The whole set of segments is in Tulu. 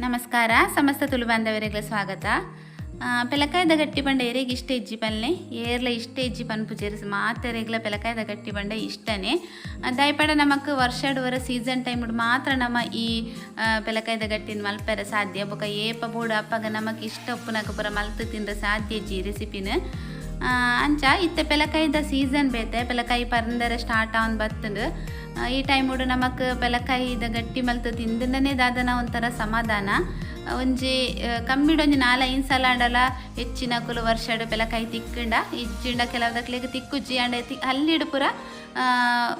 ನಮಸ್ಕಾರ ಸಮಸ್ತ ತುಳು ಬಾಂಧವರಿಗಳ ಸ್ವಾಗತ. ಪೆಲಕಾಯ್ದ ಗಟ್ಟಿ ಪಂಡ ಏರೆಗ್ ಇಷ್ಟ ಇಜ್ಜಿ ಪನ್ಲೆ, ಏರ್ಲ ಇಷ್ಟ ಇಜ್ಜಿ ಪನ್ಪುಜೆರ್, ಮಾತೆರೆಗ್ಲ ಪೆಲಕಾಯ್ದ ಗಟ್ಟಿ ಪಂಡ ಇಷ್ಟನೇ. ದಾಯೆಪಂಡ ನಮಕ್ ವರ್ಷಡ್ ವರ ಸೀಸನ್ ಟೈಮ್ ಮಾತ್ರ ನಮ್ಮ ಈ ಪೆಲಕಾಯ್ದ ಗಟ್ಟಿನ ಮಲ್ಪೆರೆ ಸಾಧ್ಯ. ಬೊಕ ಏಪ ಬೋಡು ಅಪ್ಪಗ ನಮಕ್ ಇಷ್ಟ ಉಪ್ಪುನಕ ಪೂರ ಮಲ್ತ್ ತಿಂದ್ರೆ ಸಾಧ್ಯ ಇಜ್ಜಿ ರೆಸಿಪಿನ. ಅಂಚ ಇತ್ತೆ ಪೆಲಕಾಯ್ದ ಸೀಸನ್ ಬೇತೆ, ಪೆಲಕಾಯಿ ಪರಂದರೆ ಸ್ಟಾರ್ಟ್ ಆವೊಂದು ಬತ್ತುಂಡು. ಈ ಟೈಮ್ ನಮಕ್ ಪೆಲಕಾಯಿದ ಗಟ್ಟಿ ಮಲ್ತ್ ತಿಂದನೇ ದಾದನ ಒಂಥರ ಸಮಾಧಾನ. ಒಂಜಿ ಕಮ್ಮಿಡೊಂಜಿ 4-5 ಸಲ ಆಂಡಲ ಹೆಚ್ಚಿನಕುಲು ವರ್ಷಡ್ ಪೆಲಕಾಯಿ ತಿಕ್ಕಂಡ ಇಜ್ಜಿಂಡ ಕೆಲವುದಕ್ಲೆಗ್ ತಿಕ್ಕುಜ್ಜಿ. ಆಂಡ ಹಲ್ಲಿಡ್ ಪೂರ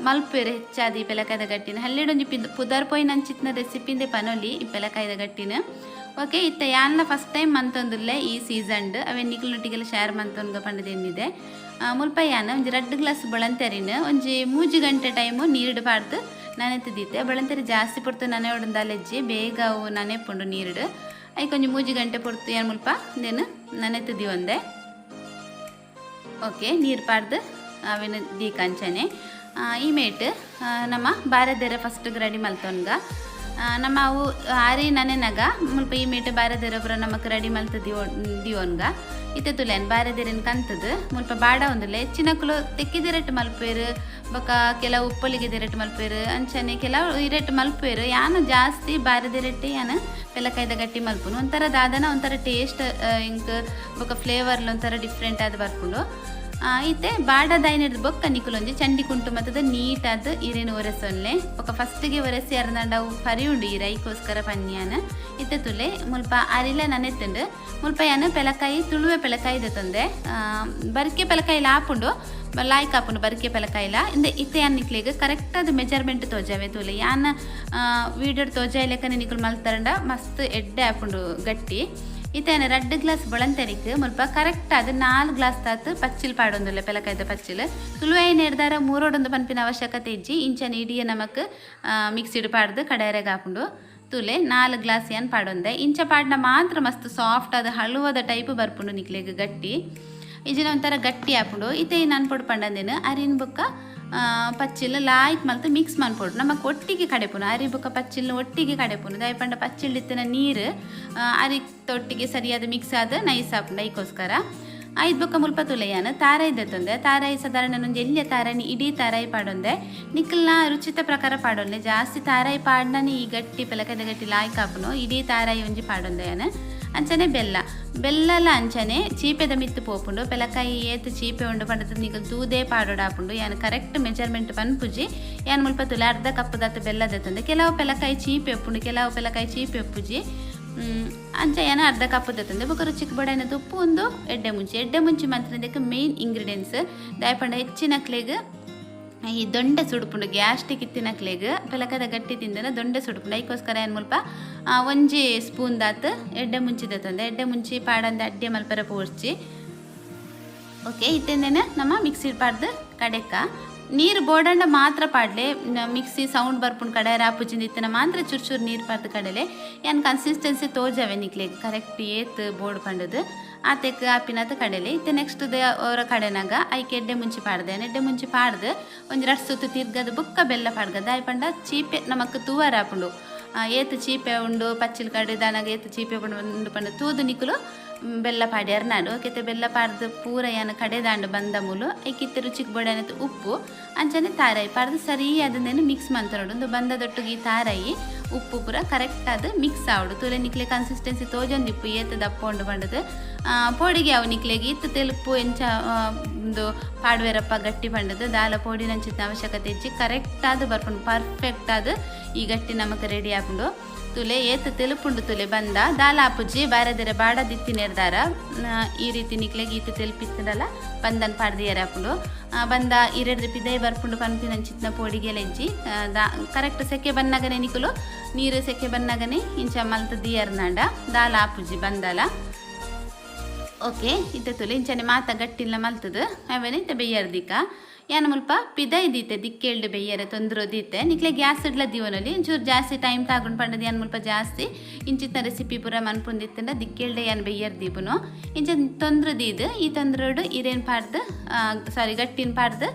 ಮಲ್ಪೆರ್ ಹೆಚ್ಚಾದ್ ಈ ಪೆಲಕಾಯ್ದ ಗಟ್ಟಿನ. ಹಲ್ಲಿಡೊಂಜಿ ಪುದರ್ ಪೋಯಿನಂಚಿತ್ತಿನ ರೆಸಿಪಿಂದೆ ಪನೊಲಿ ಈ ಪೆಲಕಾಯ್ದ ಗಟ್ಟಿನ. ಓಕೆ, ಇತ್ತೆ ಯಾನ್ಲ ಫಸ್ಟ್ ಟೈಮ್ ಮಂತೊಂದುಲ್ಲೆ ಈ ಸೀಸನ್ಡ್, ಅವೆ ನಿಕುಲ್ನೊಟ್ಟಿಗೆಲ ಶೇರ್ ಮಂತೊನ್ಗ ಪಂಡದು ಎನ್ನಿದೆ. ಮುಲ್ಪ ಯಾನ್ ಒಂಜಿ 2 ಗ್ಲಾಸ್ ಬೊಳಂತೆರಿನ್ ಒಂಜಿ 3 ಗಂಟೆ ಟೈಮು ನೀರ್ಡ್ ಪಾಡ್ದು ನನೆತ್ ದೀತೆ. ಬೊಳಂತೆರಿ ಜಾಸ್ತಿ ಪೊರ್ತು ನನೆ ಉಡಂದಾಲೆಜ್ಜಿ, ಬೇಗ ಅವು ನನೆಪುಂಡು ನೀರ್ಡ್. ಐಕ್ ಒಂಜಿ 3 ಗಂಟೆ ಪೊರ್ತು ಯಾನ್ ಮುಲ್ಪ ಇಂದೆನ್ ನನೆತ್ ದೀವೊಂದೆ. ಓಕೆ, ನೀರು ಪಾಡ್ದು ಅವೆನ್ ದೀಕ ಅಂಚನೆ. ಈ ಮೇಟ್ ನಮ್ಮ ಬಾರೆದೆರೆ ಫಸ್ಟ್ ರೆಡಿ ಮಲ್ತೊನ್ಗ. ನಮ್ಮ ಅವು ಆರಿ ನನೆನಗ ಮುಲ್ಪ ಈ ಮೇಟ್ ಬಾರೆದೆರೆ ಪೂರ ನಮಕ್ ರೆಡಿ ಮಲ್ತ್ ದಿವೊನ್ಗ. ಇತ್ತೆ ತುಲೆನ್ ಬಾರೆದೆರೆನ್ ಕಂತದು ಮುಲ್ಪ ಬಾಡ ಒಂದುಲ್ಲೆ. ಹೆಚ್ಚಿನಕುಲು ತೆಕ್ಕಿದೆರೆಟ್ ಮಲ್ಪೆರ್, ಬೊಕ ಕೆಲವು ಉಪ್ಪೊಲಿಗೆ ದೆರೆಟ್ ಮಲ್ಪೆರ್, ಅಂಚನೆ ಕೆಲವು ಇರೆಟ್ ಮಲ್ಪೆರ್. ಯಾನ್ ಜಾಸ್ತಿ ಬಾರೆದೆರೆಟ್ಟೆ ಯಾನ್ ಪೆಲಕಾಯ್ದ ಗಟ್ಟಿ ಮಲ್ಪುನು. ಒಂಥರ ದಾದನ ಒಂಥರ ಟೇಸ್ಟ್ ಇಂಕ್ ಬೊಕ ಫ್ಲೇವರ್ಲ ಒಂಥರ ಡಿಫ್ರೆಂಟ್ ಆದ್ ಬರ್ಪುಂಡು. ಇತ್ತೆ ಬಾಡದಾಯಿನೆಡ್ದ್ ಬೊಕ್ಕ ನಿಕುಲೊಂಜಿ ಚಂಡಿ ಕುಂಟು ಮತ್ತದ ನೀಟಾದ್ ಇರೆನ್ ಒರೆಸೊನ್ಲೆ. ಬೊಕ ಫಸ್ಟ್ಗೆ ಒರೆಸಿ ಅರ್ದಂಡ ಅವು ಪರಿ ಉಂಡು ಈ ರೈಕೋಸ್ಕರ ಪನ್ಯಾನ್. ಇತ್ತೆ ತುಲೆ ಮುಲ್ಪ ಅರಿಲ ನನೆತ್ತುಂಡು. ಮುಲ್ಪ ಯಾನ್ ಪೆಲಕಾಯಿ ತುಳುವೆ ಪೆಲಕಾಯಿ ದೆತೊಂದೆ. ಬರ್ಕೆ ಪೆಲಕಾಯಿಲ ಆಪುಂಡು, ಲಾಯ್ಕ್ ಆಪುಂಡು ಬರ್ಕೆ ಪೆಲಕಾಯಿಲ. ಇಂದೆ ಇತ್ತೆ ಯಾನ್ ನಿಕ್ಲೆಗ್ ಕರೆಕ್ಟ್ ಆದ್ ಮೆಜರ್ಮೆಂಟ್ ತೋಜಾವೆ ತೂಲೆ. ಯಾನ್ ವೀಡಿಯೋಡ್ ತೋಜಾಯಿ ಲೆಕ್ಕನೆ ನಿಕುಲು ಮಲ್ತರಂಡ ಮಸ್ತ್ ಎಡ್ಡೆ ಆಪುಂಡು ಗಟ್ಟಿ. ಇತ್ತೆ 2 ಗ್ಲಾಸ್ ಬೊಳಂತೆರಿಕ್ ಮುಲ್ಪ ಕರೆಕ್ಟ್ ಆದ್ 4 ಗ್ಲಾಸ್ ತಾತ್ ಪಚ್ಚಿಲ್ ಪಾಡೊಂದುಲ್ಲೆ ಪೆಲಕಾಯ್ದ ಪಚ್ಚಿಲ್. ತುಳುವೈನ್ ಎಡ್ದಾರ ಮೂರೋಡೊಂದು ಪನ್ಪಿನ ಅವಶ್ಯಕತೆ ಇಜ್ಜಿ. ಇಂಚನೆ ಇಡೀ ನಮಕ್ ಮಿಕ್ಸಿಡ್ ಪಾಡ್ದು ಕಡೆಯರೆಗ್ ಆಪುಂಡು. ತುಲೆ 4 ಗ್ಲಾಸ್ ಯಾನ್ ಪಾಡೊಂದೆ. ಇಂಚ ಪಾಡ್ನ ಮಾತ್ರ ಮಸ್ತ್ ಸಾಫ್ಟ್ ಆದ್ ಹಳುವದ ಟೈಪ್ ಬರ್ಪುಂಡು ನಿಕ್ಲೆಗ್ ಗಟ್ಟಿ. ಇಜಿನ ಒಂಥರ ಗಟ್ಟಿ ಆಪುಂಡು. ಇತ್ತೆ ನನ್ ಪೊಡು ಪಂಡಂದೇನು ಅರಿನ್ ಬೊಕ್ಕ ಪಚ್ಚಿಲ್ ಲಾಯ್ಕ್ ಮಲ್ತ್ ಮಿಕ್ಸ್ ಮನ್ಪೊಡು. ನಮಕ್ ಒಟ್ಟಿಗೆ ಕಡೆಪುನು ಅರಿ ಬೊಕ್ಕ ಪಚ್ಚಿಲ್ನ ಒಟ್ಟಿಗೆ ಕಡೆಪುನು. ದಾಯೆ ಪಂಡ ಪಚ್ಚಿಲ್ ಇತ್ತಿನ ನೀರು ಅರಿ ತೊಟ್ಟಿಗೆ ಸರಿಯಾದ ಮಿಕ್ಸ್ ಆದ್ ನೈಸ್ ಆಪುಂಡು, ಐಕೋಸ್ಕರ. ಐದು ಬೊಕ್ಕ ಮುಲ್ಪ ತುಲೆಯಾನ ತಾರಾಯಿ ದೆತ್ತೊಂದೆ. ತಾರಾಯಿ ಸಾಧಾರಣ ಒಂಜಿ ಎಲ್ಯ ತಾರಾಯಿ, ಇಡೀ ತಾರಾಯಿ ಪಾಡೊಂದೆ. ನಿಕ್ಕಲ್ನ ರುಚಿತ ಪ್ರಕಾರ ಪಾಡೊಂದೆ. ಜಾಸ್ತಿ ತಾರಾಯಿ ಪಾಡ್ನನೆ ಈ ಗಟ್ಟಿ ಪೆಲಕಾಯ್ದ ಗಟ್ಟಿ ಲಾಯ್ಕ್ ಆಪುನು. ಇಡೀ ತಾರಾಯಿ ಒಂಜಿ ಪಾಡೊಂದೆ ಯಾನ್. ಅಂಚನೆ ಬೆಲ್ಲ, ಬೆಲ್ಲಲ ಅಂಚನೆ ಚೀಪೆದ ಮಿತ್ತು ಪೋಪುಂಡು. ಪೆಲಕಾಯಿ ಏತ್ ಚೀಪೆ ಉಂಡು ಪಂಡದ ನಿಕಲ್ ತೂದೇ ಪಾಡೊಡಾಪುಂಡು. ಯಾನ್ ಕರೆಕ್ಟ್ ಮೆಜರ್ಮೆಂಟ್ ಪನ್ಪುಜಿ. ಯಾನ್ ಮುಲ್ಪ ತುಲೆ ಅರ್ಧ ಕಪ್ ದಾತ್ ಬೆಲ್ಲ ದೆತ್ತೊಂದೆ. ಕೆಲವು ಪೆಲಕಾಯಿ ಚೀಪೆ ಉಪ್ಪುಂಡು, ಕೆಲವು ಪೆಲಕಾಯಿ ಚೀಪೆ ಉಪ್ಪುಜಿ. ಅಂಚ ಯಾನ್ ಅರ್ಧ ಕಪ್ ದೆತ್ತೊಂದೆ. ಬೊಕ ರುಚಿಕ್ ಬೋಡಾಯಿನ ಉಪ್ಪು, ಒಂದು ಎಡ್ಡೆ ಮುಂಚಿ. ಎಡ್ಡೆ ಮುಂಚಿ ಮಂತ್ನದಕ್ಕೆ ಮೇನ್ ಇಂಗ್ರೀಡಿಯೆಂಟ್ಸ್. ದಾಯೆ ಪಂಡ ಹೆಚ್ಚಿನಕ್ಲೆಗ್ ಈ ದೊಂಡೆ ಸುಡುಪುಂಡು, ಗ್ಯಾಸ್ಟ್ರಿಕ್ ಇತ್ತಿನಕ್ಲೆಗ್ ಪೆಲಕಾಯ್ದ ಗಟ್ಟಿ ತಿಂದನ ದೊಂಡೆ ಸುಡುಪುಂಡು. ಐಕೋಸ್ಕರ ಏನ್ ಮುಲ್ಪ ಒಂಜಿ ಸ್ಪೂನ್ ದಾತ್ ಎಡ್ಡೆ ಮುಂಚಿ ದೆತ್ತೊಂದೆ. ಎಡ್ಡೆ ಮುಂಚಿ ಪಾಡಂದೆ ಅಡ್ಡೆ ಮಲ್ಪರೆ ಪೋರ್ಚಿ. ಓಕೆ, ಇತ್ತೆಂದೇನೆ ನಮ್ಮ ಮಿಕ್ಸಿಡ್ ಪಾಡ್ದು ಕಡೆಕ. ನೀರು ಬೋಡಂಡ ಮಾತ್ರ ಪಾಡ್ಲೆ. ಮಿಕ್ಸಿ ಸೌಂಡ್ ಬರ್ಪುಂಡು ಕಡೆ ರಾಪುಜಿಂದ ಇತ್ತನ ಮಾತ್ರ ಚೂರು ಚೂರು ನೀರು ಪಾಡ್ದು ಕಡಲೆ. ಯಾನ್ ಕನ್ಸಿಸ್ಟೆನ್ಸಿ ತೋಜಾವೆ ನಿಕ್ಲೆಗ್ ಕರೆಕ್ಟ್ ಏತ್ ಬೋರ್ಡ್ ಪಂಡದು ಆತೆಕ್ ಆಪಿನತ ಕಡಲೆ. ಇತ್ತೆ ನೆಕ್ಸ್ಟ್ ಅವರ ಕಡೆನಾಗ ಐಕ್ ಎಡ್ಡೆ ಮುಂಚಿ ಪಾಡ್ದೆ. ಎಡ್ಡೆ ಮುಂಚಿ ಪಾಡ್ದು ಒಂಜಿ ರಡ್ಡ್ ಸುತ್ತು ತಿರ್ಗದು ಬುಕ್ಕ ಬೆಲ್ಲ ಪಾಡ್ಗದ. ದಾಯೆ ಪಂಡ ಚೀಪೆ ನಮಕ್ ತೂವರ ಆಪುಂಡು. ಏತ್ ಚೀಪೆ ಉಂಡು ಪಚ್ಚಿಲ್ ಕಡೆ ದಾನಾಗ ಏತ್ ಚೀಪೆ ಉಂಡು ಪಂಡ ತೂದು ನಿಕುಲು ಬೆಲ್ಲ ಪಾಡ್ಯಾರ ನಾಡು. ಓಕೆ, ಬೆಲ್ಲ ಪಾಡ್ದು ಪೂರ ಯಾನ್ ಕಡೆದಾಂಡು ಬಂದ ಮೂಲು ಐಕ್ ಇತ್ತೆ ರುಚಿಕ್ ಬೋಡಾಯಿನತ್ ಉಪ್ಪು, ಅಂಚನೆ ತಾರಾಯಿ ಪಾಡ್ದು ಸರಿ ಅದನ್ನೇನು ಮಿಕ್ಸ್ ಮಂತೊನೊಡು. ಒಂದು ಬಂದದೊಟ್ಟಿಗೆ ಈ ತಾರಾಯಿ ಉಪ್ಪು ಪೂರ ಕರೆಕ್ಟ್ ಆದ್ ಮಿಕ್ಸ್ ಆವಡು. ತೂಲೆ ನಿಕ್ಲೆ ಕನ್ಸಿಸ್ಟೆನ್ಸಿ ತೋಜೊಂದಿಪ್ಪು ಏತ್ ದಪ್ಪ ಉಂಡು ಪಂಡದು. ಪೋಡಿಗೆ ಅವು ನಿಕ್ಲೆಗ್ ಇತ್ತು ತೆಲುಪು ಎಂಚ ಉಂದು ಪಾಡ್ವೆರಪ್ಪ ಗಟ್ಟಿ ಪಂಡದು. ದಾಲ ಪೋಡಿನಂಚಿತ್ತಿನ ಅವಶ್ಯಕತೆ ಇಜ್ಜಿ. ಕರೆಕ್ಟ್ ಆದ್ ಬರ್ಪುಂಡು, ಪರ್ಫೆಕ್ಟ್ ಆದ್ ಈ ಗಟ್ಟಿ ನಮಕ್ ರೆಡಿ ಆಪುಂಡು. ತುಲೆ ಏತ್ ತೆಲುಪುಂಡು ತುಲೆ ಬಂದ. ದಾಲ ಆಪುಜಿ ಬಾರದೆರೆ ಬಾಡ ದಿತ್ತಿನೆರ್ದಾರ. ಈ ರೀತಿ ನಿಕ್ಲೆಗ್ ಈತ್ ತೆಲುಪಿತ್ತದಲ್ಲ ಬಂದನ್ ಪಾಡ್ದಿಯರೆ ಆಪುಂಡು. ಬಂದ ಇರೆಡ್ದ್ ಪಿದೈ ಬರ್ಪುಂಡು ಪನ್ಪಿನಂಚಿತ್ತಿನ ಪೋಡಿಗೆಲ ಇಜ್ಜಿ. ಕರೆಕ್ಟ್ ಸೆಕೆ ಬನ್ನಗನೆ ನಿಕುಲು ನೀರು ಸೆಕೆ ಬನ್ನಗನೆ ಇಂಚ ಮಲ್ತ್ ದಿಯರ್ನಾಂಡ ದಾಲ ಆಪುಜಿ ಬಂದಲ. ಓಕೆ, ಇತ್ತೆ ತುಲೆ ಇಂಚನೆ ಮಾತ ಗಟ್ಟಿಲ್ಲ ಮಲ್ತದು ಅವೆನೆ ಇತ್ತೆ ಬೆಯ್ಯರ್ದಿಕ್ಕ. ಯಾನ್ ಮುಲ್ಪ ಪಿದೈ ದೀತೆ ದಿಕ್ಕೆಲ್ಡ್ ಬೆಯ್ಯರೆ ತೊಂದ್ರೆ ದೀತೆ. ನಿಕ್ಲೆ ಗ್ಯಾಸ್ ಇಡ್ಲ ದೀವೊನೊಲಿ. ಒಂಚೂರು ಜಾಸ್ತಿ ಟೈಮ್ ತಾಗುಂಡು ಪಂಡದು ಯಾನ್ ಮುಲ್ಪ ಜಾಸ್ತಿ ಇಂಚಿತ್ತಿನ ರೆಸಿಪಿ ಪೂರ ಮನ್ಪುಂದಿತ್ತಂಡ ದಿಕ್ಕೆಲ್ಡೆ ಯಾನ್ ಬೆಯ್ಯರ್ ದೀಪುನು. ಇಂಚ ತೊಂದ್ರೆ ದೀದ್ ಈ ತೊಂದ್ರೋಡು ಇರೇನ್ ಪಾಡ್ದು, ಸಾರಿ, ಗಟ್ಟಿನ ಪಾಡ್ದು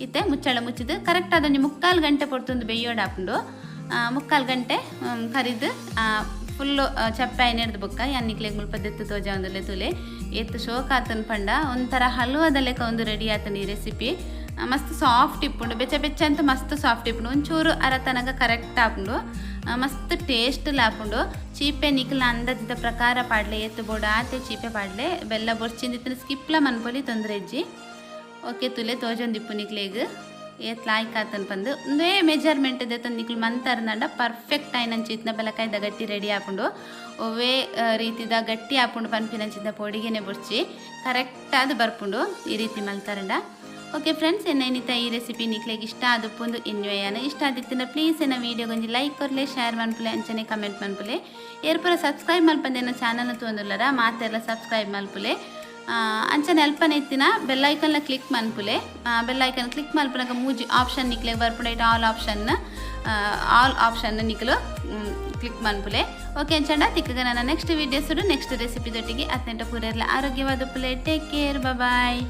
ಇತ್ತೆ ಮುಚ್ಚಳ ಮುಚ್ಚಿದ್ ಕರೆಕ್ಟ್ ಆದ್ ಒಂಜಿ 3/4 ಗಂಟೆ ಪೊರ್ತುಂದು ಬೆಯ್ಯೋಡಾಪುಂಡು. 3/4 ಗಂಟೆ ಕರಿದು. ಫುಲ್ ಚಪ್ಪೆ ಆಯ್ನೆರ್ದು ಬೊಕ್ಕ ಯಾನ್ ನಿಕ್ಲೆಗ್ ಮುಲ್ಪ ದೆತ್ತ್ ತೋಜಾವೊಂದುಲ್ಲೆ ತೂಲೆ ಏತ್ ಶೋಕ್ ಆತನ್ ಪಂಡ ಒಂಥರ ಹಲ್ವದ ಲೆಕ ಉಂದು ರೆಡಿ ಆತುಂಡು ಈ ರೆಸಿಪಿ. ಮಸ್ತ್ ಸಾಫ್ಟ್ ಇಪ್ಪುಂಡು, ಬೆಚ್ಚ ಬೆಚ್ಚ ಅಂತ ಮಸ್ತ್ ಸಾಫ್ಟ್ ಇಪ್ಪುಂಡು. ಒಂಚೂರು ಅರತನಗ ಕರೆಕ್ಟ್ ಆಪುಂಡು, ಮಸ್ತ್ ಟೇಸ್ಟ್ ಆಪುಂಡು. ಚೀಪೆ ನಿಕ್ಲ ಅಂದಾಜಿದ ಪ್ರಕಾರ ಪಾಡ್ಲೆ, ಏತ್ ಬೋಡು ಆತೆ ಚೀಪೆ ಪಾಡ್ಲೆ. ಬೆಲ್ಲ ಬೊರ್ಚಿಂದಿತ್ತಿನ ಸ್ಕಿಪ್ಲ ಮನ್ಪೊಲಿ, ತೊಂದರೆ ಇಜ್ಜಿ. ಓಕೆ ತುಲೆ ತೋಜೊಂದಿಪ್ಪು ನಿಕ್ಲೆಗ್ ಏತ್ ಲಾಯ್ಕ್ ಆತನ್ ಪಂದು. ಉಂದೇ ಮೆಜರ್ಮೆಂಟ್ ದೆತ್ತೊಂದು ನಿಕ್ಲು ಮಂತರ್ನಂಡ ಪರ್ಫೆಕ್ಟ್ ಆಯಿನಂಚಿತ್ತಿನ ಬಲಕಾಯ್ದ ಗಟ್ಟಿ ರೆಡಿ ಆಪುಂಡು. ಒವ್ವೇ ರೀತಿದ ಗಟ್ಟಿ ಆಪುಂಡು ಪನ್ಪಿನಂಚಿತ್ತಿನ ಪೊಡಿಗೆನೆ ಬೊರ್ಚಿ ಕರೆಕ್ಟ್ ಆದ್ ಬರ್ಪುಂಡು ಈ ರೀತಿ ಮಲ್ತರಂಡ. ಓಕೆ ಫ್ರೆಂಡ್ಸ್, ಎನ್ನ ಇನ್ನಿತ ಈ ರೆಸಿಪಿ ನಿಕ್ಲೆಗ್ ಇಷ್ಟ ಆದುಪ್ಪುಂದು ಎನ್ನುವೆಯಾನ. ಇಷ್ಟ ಆದಿತ್ತಿನ ಪ್ಲೀಸ್ ಎನ್ನ ವೀಡಿಯೋಗ್ ಒಂಜಿ ಲೈಕ್ ಕೊರ್ಲೆ, ಶೇರ್ ಮನ್ಪುಲೆ, ಅಂಚನೆ ಕಮೆಂಟ್ ಮನ್ಪುಲೆ. ಏರ್ಪುರ ಸಬ್ಸ್ಕ್ರೈಬ್ ಮಲ್ಪಂದೆ ಎನ್ನ ಚಾನಲ್ ತೂವೊಂದುಲ್ಲರ ಮಾತೆರ್ಲ ಸಬ್ಸ್ಕ್ರೈಬ್ ಮಲ್ಪುಲೆ. ಅಂಚನೆ ಅಲ್ಪನೆ ಇತ್ತಿನ ಬೆಲ್ ಐಕನ್ಲ ಕ್ಲಿಕ್ ಮನ್ಪುಲೆ. ಬೆಲ್ ಐಕನ್ ಕ್ಲಿಕ್ ಮಲ್ಪುನಗ ಮೂಜಿ ಆಪ್ಷನ್ ನಿಕ್ಲೆಗ್ ಬರ್ಪುಂಡು. ಐಟ್ ಆಲ್ ಆಪ್ಷನ್ ನಿಕ್ಲು ಕ್ಲಿಕ್ ಮನ್ಪುಲೆ. ಓಕೆ ಅಂಚಂಡ ತಿಕ್ಕಗ ನನ್ನ ನೆಕ್ಸ್ಟ್ ವೀಡಿಯೋಸ್ ನೆಕ್ಸ್ಟ್ ರೆಸಿಪಿ ದೊಟ್ಟಿಗೆ. ಅತ್ನೆಂಟ ಪೂರೆರ್ಲ ಆರೋಗ್ಯವಾದ ಪುಲೆ. Take care, bye.